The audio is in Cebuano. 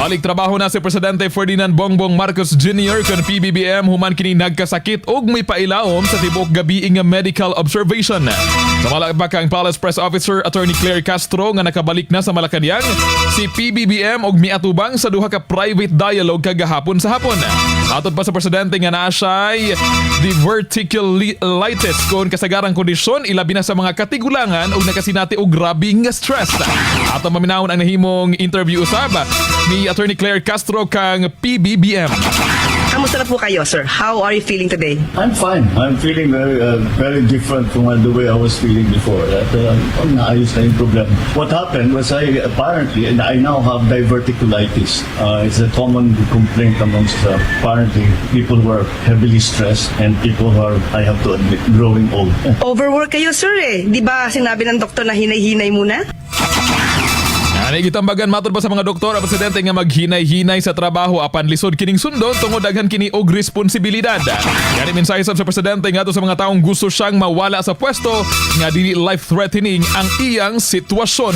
Balik trabaho na si Presidente Ferdinand Bongbong Marcos Jr. kon PBBM human kini nagkasakit og may pailawom sa tibuok gabi nga medical observation. Sa malakpak ang Palace Press Officer Attorney Claire Castro nga nakabalik na sa Malacanang si PBBM og miatubang sa duha ka private dialogue kagahapon sa hapon. Atod pa sa presidente nga naa siya'y diverticulitis kon kasagarang kondisyon, ilabi na sa mga katigulangan og nakasinati og grabe nga stress. Ato maminawon ang nahimong interview usab ni Attorney Claire Castro kang PBBM. Kamusta na po kayo, sir? How are you feeling today? I'm fine. I'm feeling very, very different from the way I was feeling before. At naayos na yung problem. What happened was I apparently, and I now have diverticulitis. It's a common complaint amongst apparently people who are heavily stressed and people who are, I have to admit, growing old. Overwork kayo, sir, eh. Di ba sinabi ng doktor na hinay-hinay muna? Ani gitambagan matod pa sa mga doktor ang presidente nga maghinay-hinay sa trabaho, apan lisod kining sundon tungod daghan kini og responsibilidad. Gani mensahe sab sa presidente ngadto sa mga taong gusto siyang mawala sa pwesto nga dili life-threatening ang iyang sitwasyon.